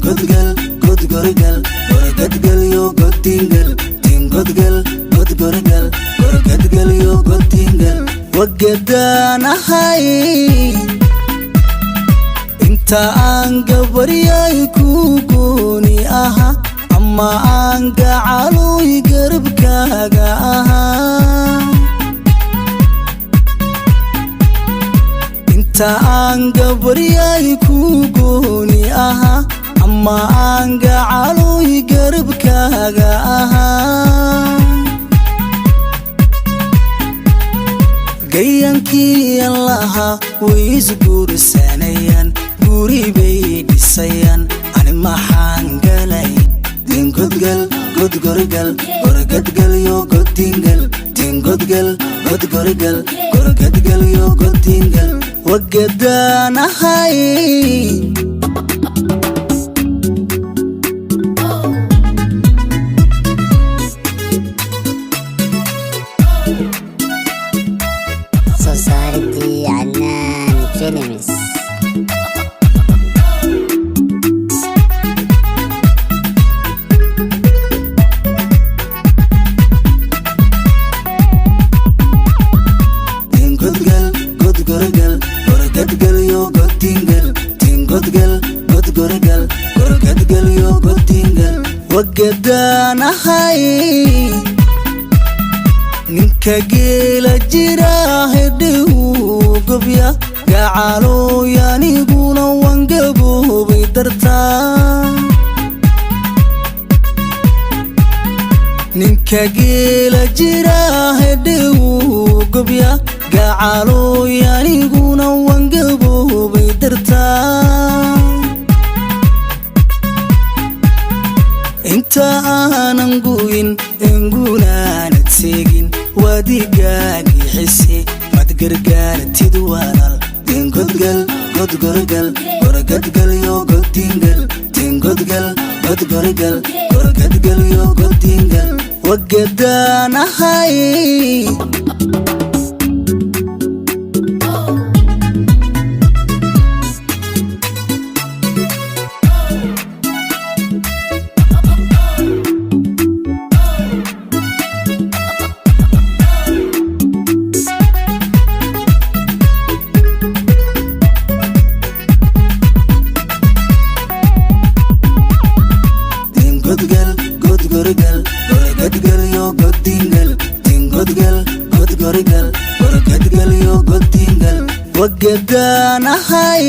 Godgal, godgorgal, gorgadgalyo, godingal, tingodgal, godgorgal, gorgadgalyo, godingal, wagadaanahay. Inta aan gabaryay ku gooni aha ama aan gacaloy garabkaaga ahaa. Inta aan gabaryay ku gooni ahaa ama aan gacaloy garabkaaga ahaa. Gayankiiyan lahaa way isguursanayaan, guri bay dhisayaan, ani maxaan galay? Tingodgal, godgorgal, gorgadgalyo, godingal, tingodgal, godgorgal, gorgadgalyo, godingal, wagadaanahay. Soo saaridii Cadnaan Films. Tingodgal, godgorgal, gorgadgalyo, godingal, tingodgal, godgorgal, gorgadgalyo, godingal, wagadaanahay. Ninka geela jira hedhiw gobya gacalooy, aniguna waan gaboobay dartaa. Ninka geela jira hedhiw gobya gacalooy, aniguna waan gaboobay dartaa. Inta aanan guyin engunaanad seegin wadigaagii xise mad gargaaratid walaal. Tingodgal, godgorgal, gorgadgalyo, godingal, tingodgal, godgorgal, gorgadgalyo, godingal, wagadaanahay. Tingodgal, godgorgal, gorgadgalyo, godingal, tingodgal, godgorgal, gorgadgalyo, godingal, wagadaanahay.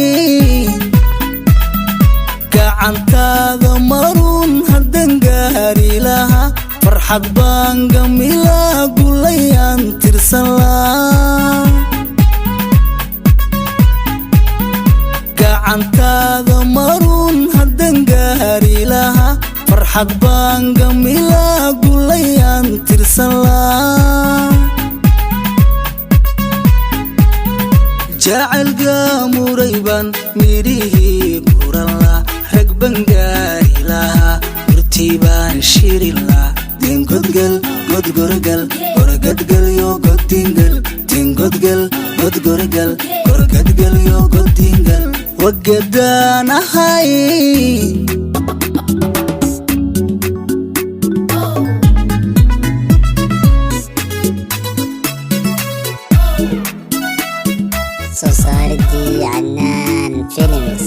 Gacantaada maruun haddan gaari lahaa, farxad baan gamilaa gulayaan tirsan lahaa. Gacantaada maruun haddan gaari lahaa, farxad baan gamilaa gulayaan tirsan lahaa. Jacaylka muray baan midhihii guran laa, rag baan gaari lahaa, murtii baan shiri laa. Tingodgal, godgorgal, gorgadgalyo, godingal, tingodgal, godgorgal, gorgadgalyo, godingal, wagadaanahay. Soo saaridii Cadnaan Films.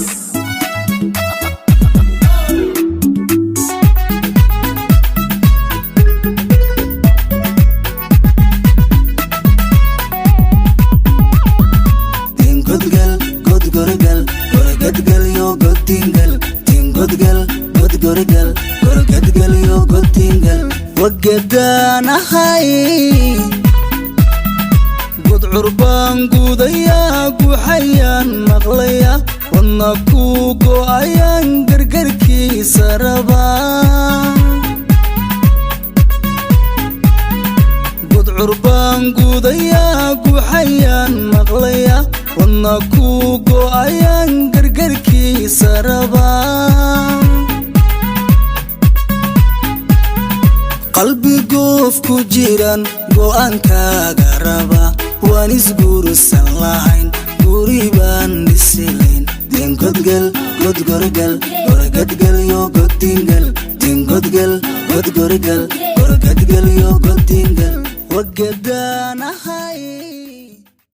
Tingodgal, godgorgal, gorgadgalyo, godingal, tingodgal, godgorgal, gorgadgalyo, godingal, wagadaanahay. Gudcur baan guudayaa, guxayaan maqlaya, wadna ku go'ayaan gargarkiisa rabaa. Gudcur baan guudayaa, guuxayaan maqlaya, wadna ku go'ayaan gargarkiisa rabaa. Qalbi goof ku jiran go'aankaaga raba, waan isguursan lahayn, guri baan dhisilayn. Dingodgal godgorgal gorgadgalyo godingal, dingodgal godgorgal gorgadgalyo godingal wagadaanahay.